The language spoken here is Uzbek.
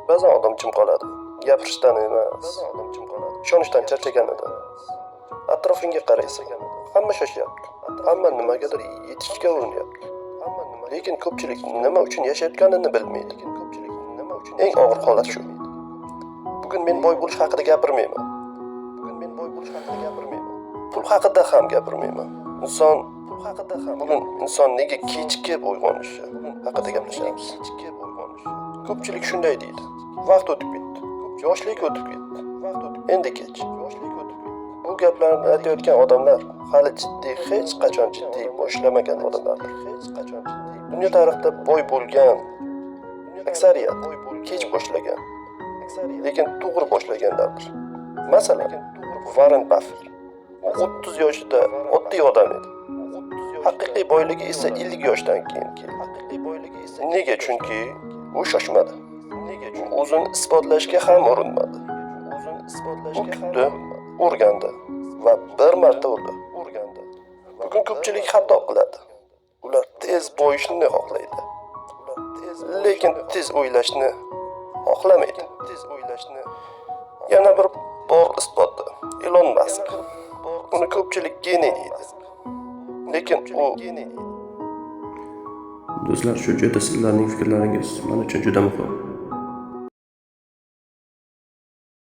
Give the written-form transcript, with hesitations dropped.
Ba'zan odam jim qoladi. Gapirishdan emas, ishonishdan charchaganida. Atrofingga qaraysan, hamma shoshyapti. Hamma nimagadir yetishga urinyapti. Lekin ko'pchilik nima uchun yashayotganini bilmaydi. Eng og'ir holat shu. Bugun men boy bo'lish haqida gapirmayman. Pul haqida ham gapirmayman. Inson pul haqida ham bugun inson nega kechikib uyg'onishi haqida gaplashamiz. Ko'pchilik shunday deydi: "Vaqt o'tib ketdi. Yoshlik o'tib ketdi. Endi kech." Bu gaplarni aytayotgan odamlar hali jiddiy, hech qachon jiddiy boshlamagan odamlardir. Dunyo tarixida boy bo'lgan aksariyat kech boshlagan, lekin to'g'ri boshlaganlardir. Masalan, Warren Buffett. U 30 yoshida oddiy odam edi. Haqiqiy boyligi esa 50 yoshdan keyin keldi. Nega? Chunki u shoshmadi. U o'zini isbotlashga ham urinmadi. U kutdi, o'rgandi va bir marta urdi. Bugun ko'pchilik xato qiladi. Ular tez boyishni xohlaydi. Lekin tez o'ylashni xohlamaydi. Yana bir bor isboti: Elon Musk. Uni ko'pchilik geniy deydi. Lekin u Do'stlar, shu joyda sizlarning fikrlaringiz men uchun juda muhim.